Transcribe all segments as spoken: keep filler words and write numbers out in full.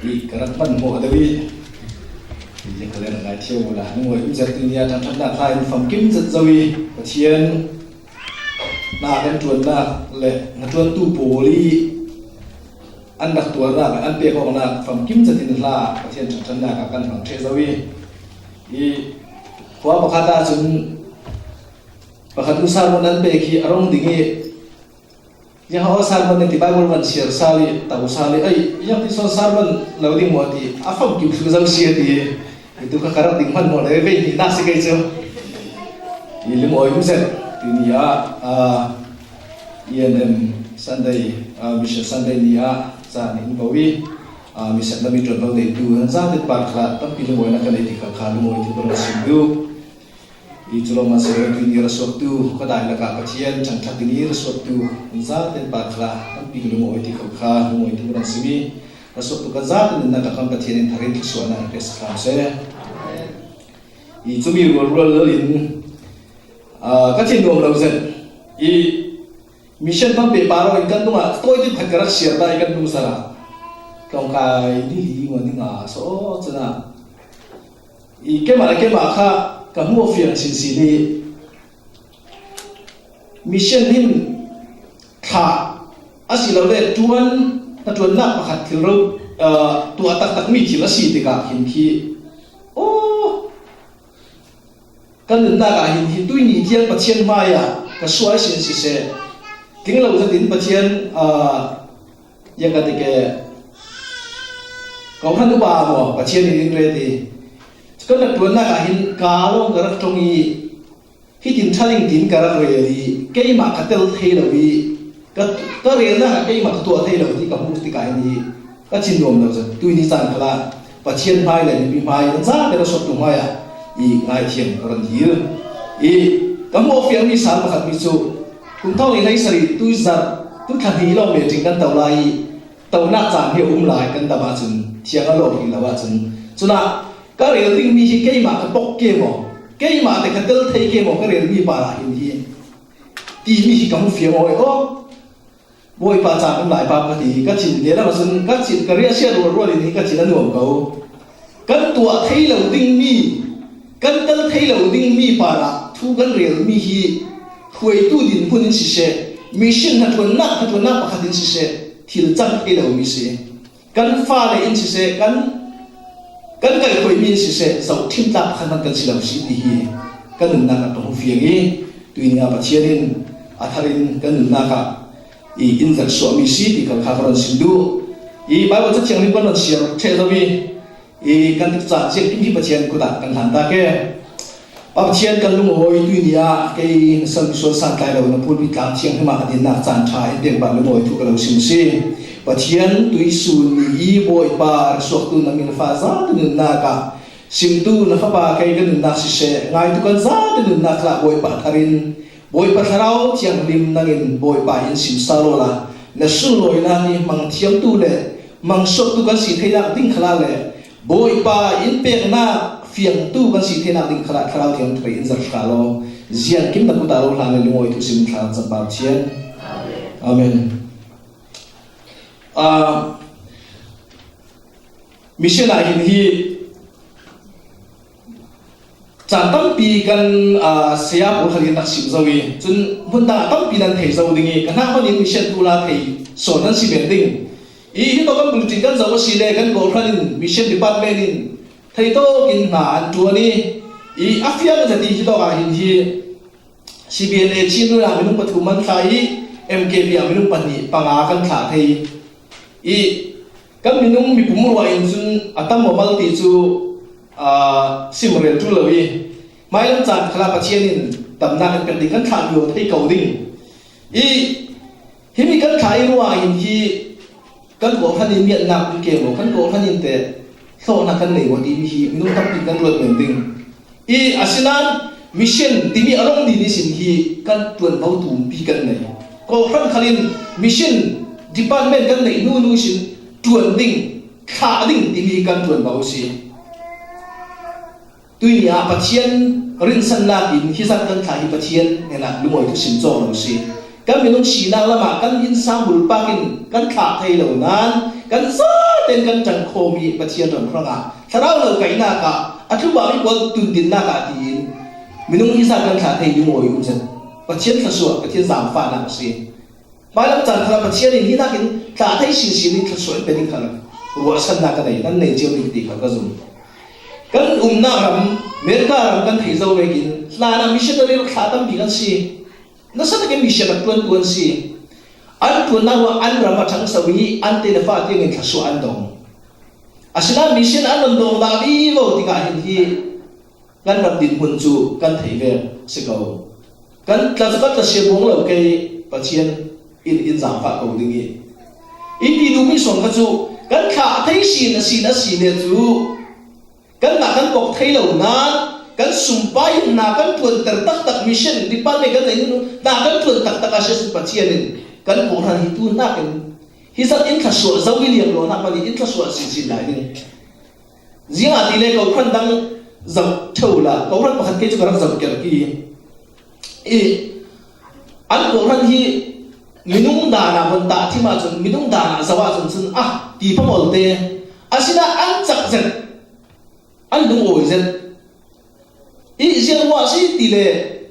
Ka rak hman hmuh a deuh i, i ka len a ngai thiam uh la, lungawi um zet. Tunia ṭhangṭhatnak hla in famkim zet zo i, Pathian na kan ṭuannak le na ṭuantu pawl i an rak tuarnak, an pek awknak famkim zet in hla Pathian ṭhangṭhatnak ah kan hmang ṭheh zo i, i khua pakhat ahcun pakhat tu sermon an pek hi a rung ding i, ziang aw sermon nih ti Bible van siar sal i, to sal i, ei, ziang ti sawn sermon lo ding maw ti, a famkim thlu zo si a ti. Hi tu kha ka rak ding hman maw le, vei hnihnak si kei cu. I lungawi um zet. Tuni ah, ah, E N M Sunday, ah, Mission Sunday ni ah zan in bo i, ah, mission lam i ṭuanvo neitu nan zate par kha tampi lungawinak kan nei ti kha, kha lungawi tu ka rak sim duh. I cu lawng ah si lo, tuni rasuaktu ka dai lakah Pathian ṭhangṭhat ding i rasuaktu kan zate par kha tampi ka lungawi ti kha, kha lungawi tu ka rak sim i, rasuaktu kan zate nunnak ah kan Pathian in thar in thluasuahnak in pek sak hram seh. I cumi rualrual in, ah, ka thin nuam lo zet i, mission hman pehpar aw in kan dungah tawi ti khat ka rak siar dah i kan nung zarah tlawngkai ni li maw ni nga saw cun ah, i keimah le keimah kha ka hmuh a fiang sinsin i, mission hin thlah a si lo le ṭuan, na ṭuannak pakhat thil ro, ah, tuah taktakmi thil a si tikah hin khi, aw, ka nunnak ah hin hi tuihni tiang Pathian hmaiah ka suai sin siseh, tling lo zetin Pathian, ah, ya ka ti ke, kawhhran upa maw, Pathian in in ret i, kan rak ṭuannak ah hin ka lawng ka rak ṭong i, hitin ṭha ding tiin ka rak rel i, keimah ka tel thei lo i, ka, ka relnak ah keimah ka tuah thei lo ti ka hmuh tikah hin hi ka thin nuam lo zet. Tuihni caan khalah Pathian hmai le mipi hmai nan zate rasuaktu hmaiah i ngaithiam ka ron dil i, ka hmuh a fiangmi sal pakhatmi cu kum thawng i hleisarih tuizarh tu thla hnih lawng le ṭing kan to lai i, tonak caan hi a um lai kan dam ahcun thiang a lawh rih lo ahcun, cunah ka rel dingmi hi keimah ka pok ke maw, keimah te ka tel thei ke maw, ka relmi parah hin hi timi hi ka hmu fiang aw i aw. Bawipa caan um lai pa ka ti hi ka thin te lam ahcun ka thin ka riahsia rualrual in hi ka thin a nuam ko. Kan tuah thei lo dingmi, kan tel thei lo dingmi parah thu kan relmi hi hruaitu dinhmun in siseh, mission hnaṭuannak, hnaṭuannak pakhat in siseh, thil cang thei lomi si. Kan fale in siseh, kan, kan kaihhruaimi in siseh, zohṭhim tlak pakhat hmanh kan si lo si ti hi kan nunnak ah ka hmu fiang i, tuihni ah Pathian in a thar in kan nunnak ah i in zat suahmi si ti kha ka ron sim duh i, Bible Cathiang nih kan ron siar ṭheh zo i, i kan tikcaan ziangkim hi Pathian kut ah kan hlan ta ke. Pa Pathian kan lungawi, tuihni ah kei na san misual santlai lo na pulpit tlang thianghlim ah ka dinnak caan ṭha in pek ban lungawi thu ka lo sim si. Pathian tuihsun ni i Bawipa rasuaktu na min fa zate nunnak ah simtu na fapa kei ka nunnak siseh, ngaitu kan zate nunnak khalah Bawipa thar in, Bawipa Thlarau Thianghlim nangin Bawipa in sim sal awla na sunlawinak i hmang thiamtu le hmang suaktu kan si theinak ding khalah le Bawipa in peknak fiangtu kan si theinak ding khalah Thlarau Thiang thar in zar hlah law, ziangkim na kut ah lo hlan le lungawi thu sim thla kan cam Pa Pathian. Amen. Ah, mission ah hin hi caan tampi kan, ah, saya pawl kha in rak sim zo i, cun hmun dang ah tampi nan thei zo ding i, ka hna hmanh in mission tu la thei sawn nan si men ding. I hi tawk kan bulletin kan zoh a si le kan kawhhran in mission department in thei tawk in hna an ṭuan i, i a fiang zet i hi tawk ah hin hi C B N A Chin Road ah minung pathum an thlah i, M K P ah minung pahnih panga kan thlah thei i, kan minung mipum ruah in cun a tam awmal ti cu, aa, sim rel ṭul lo i, hmailam caan khalah Pathian in damnak in pek ding kan thlah lio thei ko ding i, himi kan thlah i ruah in hi kan kawhhran in miannak in ke maw, kan kawhhran in teh hlawhnak kan nei maw timi hi minung tampi kan ruat men ding. I asinain mission timi a rung dih ihsin hi kan ṭuanvo tumpi kan nei. Kawhhran khal in mission department kan neih hnu hnu ihsin ṭuan ding, thlah ding timi kan ṭuanvo a si. Tuihni ah Pathian rinsannak in hi zat kan thlah hi Pathian hnenah lungawi thusim cawk lo si. Kan minung sinak lamah kan innsang bulpak in kan thlah thei lo nain Kan zaten kan ṭangkhawm hi Pathian ram hrangah, thlarau lo kaihnak ah, a tlubak mi pawl tundinnak ah tiin minung hisa kan thlah thei ding awi um zet. Pathian thluasuah, Pathian zaangfahnak a si. Hmailam caan khalah Pathian in hi nakin thlah thei sinsin in thluasuah in pe ding khalah ruahsannak ka nei, nan nei cio ding ti kha ka zum. Kan umnak ram, America ram kan theih zo vekin hlanah missionary rak thlah tampi kan si. Nasa takin mission rak ṭuantu an si. An ṭuannak ruang an ram a ṭhangso hi an te le fa tiangin thluasuah an dong. Asinain mission an rak dong dah vivo tikah hin hi kan ram dinhmun cu kan thei ve si ko. Kan tla, kan tla sia buang lo kei, Pathian in in zaangfah ko ding i. In ti duhmi sawn kha cu kan thlah thei sin a sin a si le cu kanmah kan kok thei lo nain kan sumpai in hna kan ṭuanter taktak, mission department kan nei hna kan ṭuan taktak a si a si Pathian in kan kawhhran hi tu nakin hi zat in thluasuah zo i liam lo hna hmanh in thluasuah sinsin lai ding. Ziangahtile kawhhran dang zoh ṭheu la, kawhhran pakhat kei cu ka rak zoh kerh ki. I, an kawhhran hi minung dan ah von tah thim ahcun, minung dan ah zoh ahcun cun, ah, ti phamawlte. Asinain an cak zet, an lungawi zet. I ziang ruah si ti le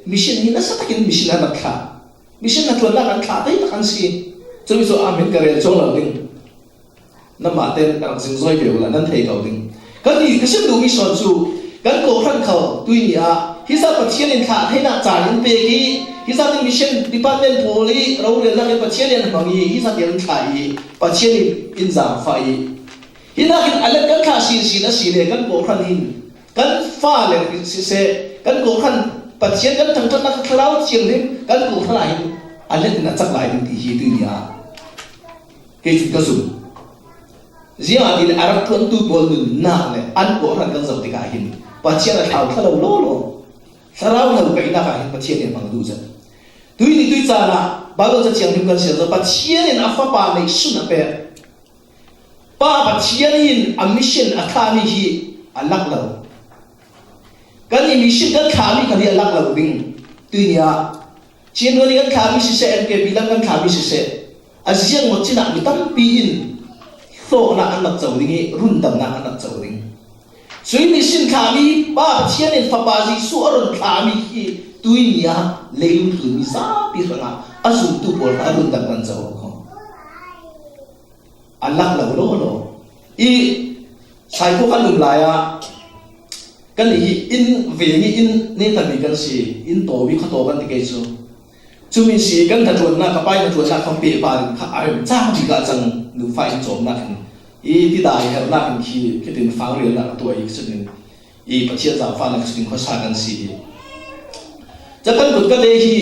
mission hi nasa takin mission an rak thlah. Mission hnaṭuannak an thlah tei tak an si. Cumi cu amen ka rel cuang lo ding. Nanmah tein ka rak zingzawi ve uhla nan thei ko ding. Kan i ka sim duhmi sawn cu kan kawhhran kho tuihni ah hi zat Pathian in thlah theinak caan in pek i hi zat in mission department pawl i rorelnak in Pathian in an hmang i hi zat in an thlah i Pathian in in zaangfah i hi nakin a let kan thlah sinsin a si le kan kawhhran hin kan fale siseh, kan kawhhran Pathian kan ṭangṭhatnak thlarau thianghlim kan kawhhran ah hin a let in a cak lai ding ti hi tuihni ah kei cun ka zum. Ziangahtile a rak ṭuantu pawl nunnak le an kawhhran kan zoh tikah hin Pathian a thlau thla lo law law. Thlarau lo kaihnak ah hin Pathian in hmang duh zet. Tuihni tuih caan ah Baibal Ca Thianghlim kan siar zo, Pathian in a Fapa neihsun a pek. Pa Pathian in a mission a thlahmi hi a lak lo. Kan i mission kan thlahmi kha hi a lak lo ding. Tuihni ah Chin Road nih kan thlahmi siseh, M K P lam kan thlahmi siseh, a ziang maw cinah mi tampi in hlawknak an rak co ding i rundamnak an rak co ding. Cui mission thlahmi Pa Pathian in Fapa Jesuh a run thlahmi hi tuihni ah leilung tlunmi zapi hrangah a zumtu pawl kha a rundam kan co ko. A lak lo law law. I Saikhaw kan um lai ah kan i inn veng i inn neta mi kan si, inn tawmi kha taw kan ti kei cu. Cumi si kan hnaṭuannak, ka pai hnaṭuannak kha pehpar in kha a remcang bik ah cang, nufa in cawmnak in i tidai herhnak in khi khitin fangrialnak a tuah i khi in i Pathian zaangfahnak cu ding khuasa kan si hi. Ca kan kut ka te hi,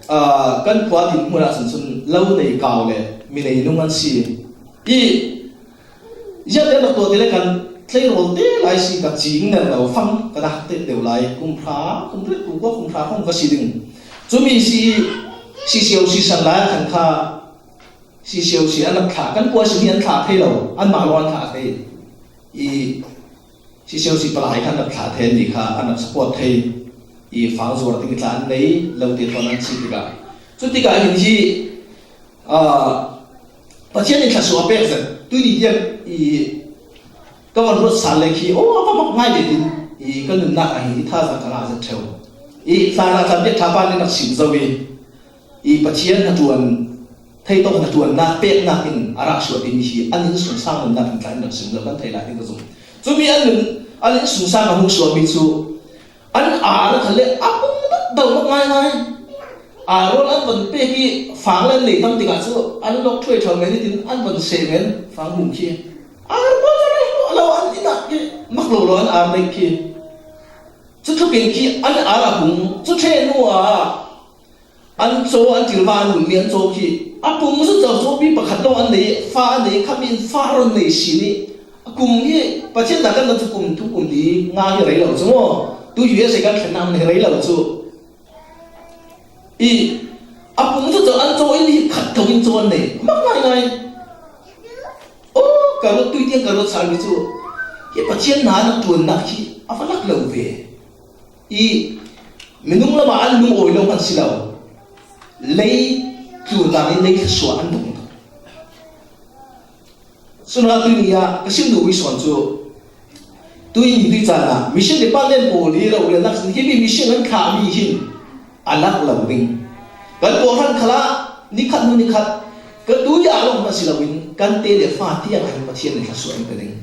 aa, kan khua dinhmun ah cun, cun lo nei kau le mi nei nung an si. I ziahte rak tuah te le kan tleirawl te lai si ka cing ner lo fang ka dak te deuh lai kum hra, kum riat, kum kua, kum hra hrawng ka si ding. Cumi si i sisio sisan lai a khan kha sisio si an rak thlah, kan puai si hi an thlah thei lo, anmah lawng an thlah thei. I sisio si palai khan rak thlah thei, an nih kha an rak support thei. I fang zuar ding i tla an nei, lo te thawn an si tikah. Cu tikah hin hi, aa, Pathian in thluasuah a pek zet, tuihni tiang i ka van ruat sal le khi, aw, a va mak ngai ve tin, i ka nunnak ah hin i thazaang ka ngah zet ṭheu. I hlanah tlampiak ṭha pa nih rak sim zo i, i Pathian hnaṭuan, theitawk hnaṭuannak peknak in a rak suah timi hi an innsungsang nunnak in tla in rak sim lo kan thei lai ding ka zum. Cumi an nun, an innsungsang a hung suahmi cu an ar kha le a pum deuh deuh ngaingai. Ar rawl an van pek i fang le an lei tam tikah cu an lawk ṭhuai ṭhau men i tin an van seh men fang hum khi. Ar pawl a lo an inn ah khi mak lo lo an ar lei khi. Cu thlukin khi an ar a pum cu ṭheh hnu ah an caw, an ṭilva an ulhmi an caw khi a pum cu cawpi pakhat lawng an nei, fa an nei, khami in fa rawn nei sin i a kum hi Pathian dah kan cu kum thum kum li nga hi rei lo cu maw? Tu U S A kan thlennak hi rei lo cu. I a pum cu caw an caw in hi khat ko in caw an nei. Mak ngaingai. Aw, ka ruat tui tiang ka ruat salmi cu hi Pathian hna rak ṭuannak hi a va lak lo ve. I minung lamah an lungawi lo hmanh si lo. Lei tlunnak in lei thluasuah an dong. Cun a tuni ah ka sim duhmi sawn cu, tuni tui caan ah mission department pawl i lo le lak sin himi mission an thlahmi hin a lak lo ding. Kan kawhhran khalah nikhat hnu nikhat ka tui ah lawng hna si loin kan te le fa tiang ah hin Pathian nih thluasuah an pe ding.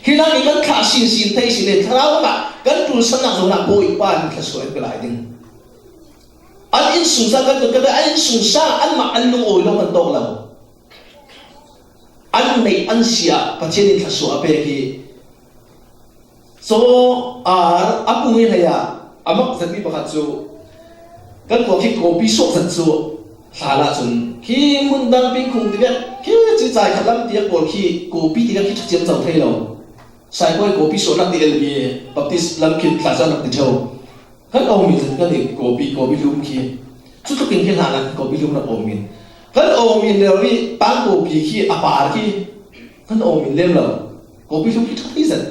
Hi nak i kan thlah sinsin thei si le thlarau ah kan ṭulsannak zongah Bawipa nih thluasuah an pe lai ding. An innsungsang kan tut kan an innsungsang anmah an lungawi lo an tawk lo. An neih an si ah Pathian in thluasuah a pek hi. Caw ar a pung i hlei ah a mak zetmi pakhat cu kan khua khi kawpi suak zet cu hlan ahcun khi hmun dang pingkhung tivek khi cicai khat lam tiang pawl khi kawpi tivek khi ṭha ciamco thei lo. Saikoi kawpi suahnak ti L B A Baptist lam khin thlacamnak ti ṭheo. Kan awmin kan i kawpi, kawpi hlum khi. Cutluk in khi hlan ah kawpi hlum rak awmin. Kan awmin lio i pang kawpi khi a par khi kan awmin lem lo. Kawpi hlum khi ṭha thei zet.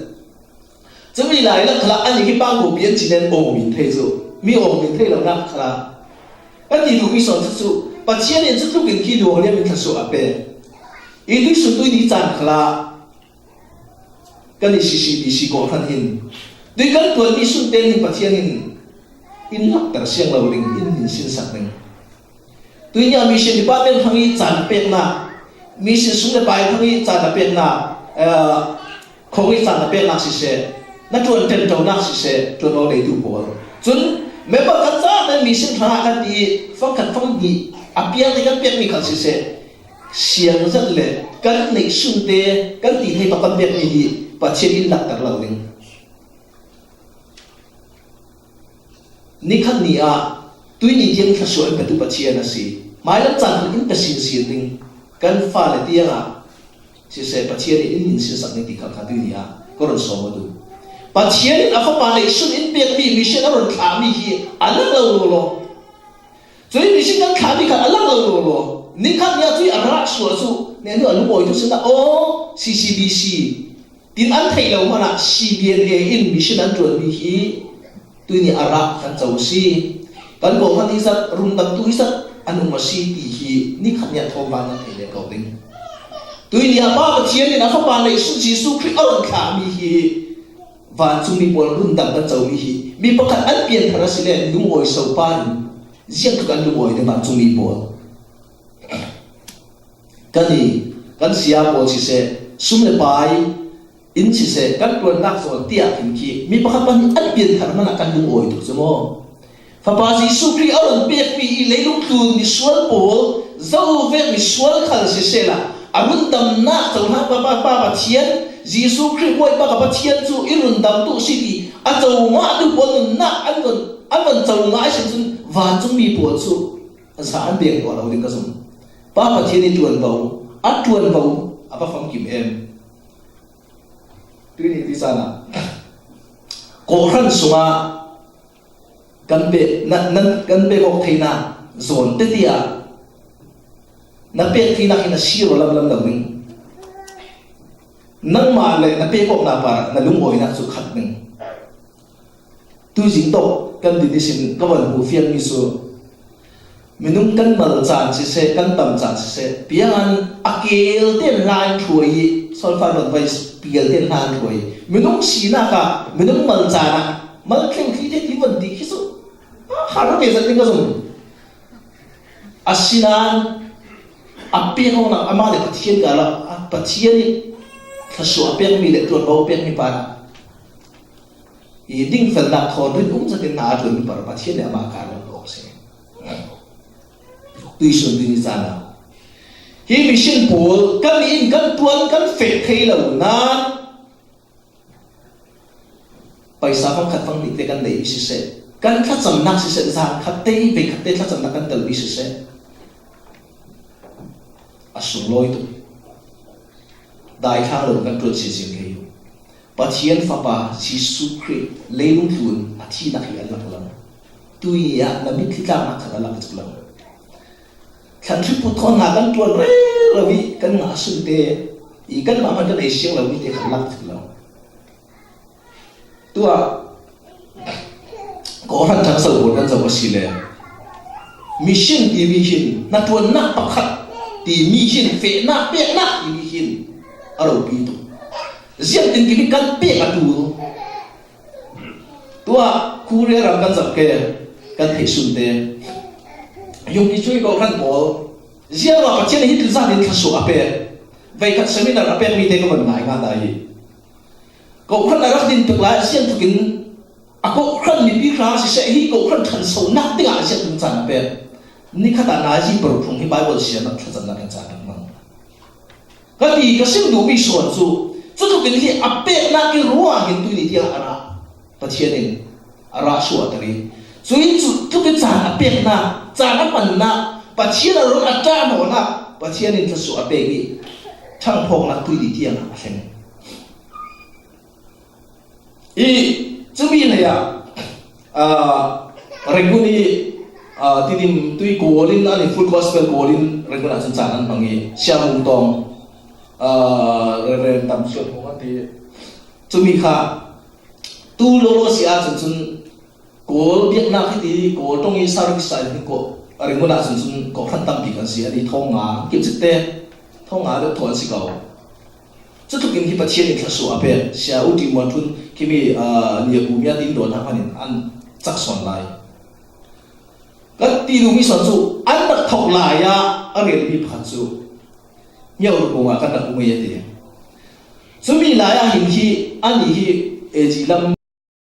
Cumi lai lak khalah an i khi pang kawpi an cin an awmin thei cu. Mi awmin thei lo nak khalah. Kan ti duhmi sawn cu Pathian in cutluk in khi luang liam in thluasuah a pe. I tuihsun tui ni caan khalah kan i C C B C kawhhran hin tui kan tuanmi sun tein hin Pathian in in lakter siang lo ding, in, in sinsak ding. Tui nia mission department hrang i caan a peknak, mission sum le pai hrang i caan a peknak, eh, khong i caan a peknak siseh, na ṭuan ṭenṭonak siseh, ṭuan awk deitu pawl. Cun member kan zate mission hrangah kan ti i fangkhat fangdih a piang te kan pekmi khal siseh, siang zat le kan neih sunte kan ti thei tuk kan pekmi hi Pathian in lakter lo ding. Nikhat ni ah tui ni tiang thluasuah in petu Pathian a si. Mailam caan khal in pe sinsin ding kan fale tiangah siseh, Pathian in in sinsak ning ti khal kha tui ni ah ka run sawm aw duh. Pathian in a fapa neih sun in pekmi mission a run thlahmi hi a lak lo law law. Cui mission kan thlahmi khan a lak lo law law. Nikhat ni ah cui a rah sual cu nenu a lungawi tu sinah aw C C B C tin an theih lo hmanah C B N A in mission an ṭuanmi hi tui ni a rah kan co a si. Kan kawhhran i zat, rundamtu i zat an um a si ti hi nikhat ni ah thawm van kan thei lem ko ding. Tui ni ah Pa Pathian in a fapa neih sun Jesuh Khrih a run thlahmi hi vancungmi pawl rundam kan comi hi mi pakhat an pianthar a si le lungawi so pa in ziangtluk an lungawi ding vancungmi pawl. Kan i, kan saya pawl siseh, sum le pai in siseh, kan ṭuannak zawn tiah khin khi mi pakhat pahnih an pianthar hmanah kan lungawi tuk cu maw? Fapa Jesuh Khrih a run pekmi i leilung tlun misual pawl, zo vek misual khal sisehla, a rundamnak cohlan Pa, Pa, Pa Pathian, Jesuh Khrih Bawipa ka Pathian cu i rundamtu a si ti a co ngah tu pawl nunnak an von, an von co ngah a si cun vancungmi pawl cu a za an deng tuah lo ding ka zumh. Pa Pathian i ṭuanvo, a ṭuanvo a va famkim em? Tui ni ti caan ah kawhhran sungah kan pek, na, na, kan pek awk theinak zawn tete ah na pek theinak hi na si rawlam lam lo ding. Nangmah le na pek awknak parah na lungawinak cu khat ding. Tuizing tawk kan din ihsin ka van hmuh fiangmi cu minung kan mal caan siseh, kan tam caan siseh, piang an a keel tein hla an thluai i, solfa non vais pial tein hla an thluai i, minung sinak ah minung mal caan ah mal thleng thli te ti von ti khi cu a har ve zat ding ka zumh. Asinain a pek awknak amah le Pathian ka la, Pathian i thluasuah a pekmi le ṭuanvo a pekmi parah i dingfelnak thawn rin um zetin hna a ṭuanmi par Pathian le amah kar lo awk si. Tuisun tui ni caan ah hi mission pawl kan in kan ṭuan kan feh thei lo nain paisa fangkhat fangnih te kan neihmi siseh, kan thlacamnak siseh, zan khat te, vei khat te thlacamnak kan telmi siseh, a sunglawi tuk. Daithlang lo kan ṭuan sinsin thei uh. Pathian Fapa Jesuh Khrih leilung tlun a thihnak hi a lak lo. Tui ah na mitthli tlaknak khat a lak tuk lo. Thlan hri put thawn hna kan ṭuan rero i kan ngah sunte i kanmah hman kan ei siang lomi te khat lak tuk lo. Tuah kawhhran ṭhangso pawl kan zoh a si le mission timi hin, hnaṭuannak pakhat timi hin, fehnak, peknak timi hin a ropi tu. Ziangtin kimi kan pek a tu. Tua Korea ram kan zak ke kan theih sunte. Yung ki chui ko kan pawl. Ziang lo Pathian hi til zan in thluachuah a pek. Veikhat seminar a pek mi te ko ban ngai nga dai. Kohhran a rak din tuk lai, a siang tukin a kohhran mipi hra siseh hi, kohhran ṭhansonak dingah a siang tung caan a pek. Ni khat ah nazi paruk hrawng hi Bible sianak thlacamnak in caan rak mang. Ka ti ka sim duhmi sawn cu, cutukin hi a peknak i ruah hin tuini tiang a rah. Pathian in a rah suahter i. Cui cu tukin caan a peknak, caan a pannak, Pathian a run a ṭah hnawhnak, Pathian in thluachuah a pek i ṭhangphawknak tuini tiang a thleng. I cumi lei ah, aa, Rangoon i, aa, Tidim tui Kawl in, an i Full Gospel Kawl in Rangoon ah cun caan an hmang i, Siamung Tawng, aa, Reverend Tam Suat Hmung an ti. Cumi kha tu lolo si ah cun cun Kawl biaknak hi ti, Kawl ṭong i service ah in ko, Rangoon ah cun cun kohhran tampi kan si, an i thong nga, kimcik te, thong nga deuh thawh an si ko. Cutukin hi Pathian in thluachuah a pek, Sia U Ti Muan Thun, khimi, aa, nia bu mi a tin dawn hang hmanin an cak sawn lai. Kan ti duhmi sawn cu an rak thawk lai ah a relmi pakhat cu Myo Rukung ah kan rak um i a ti. Cumi lai ah hin hi, ani hi A G lam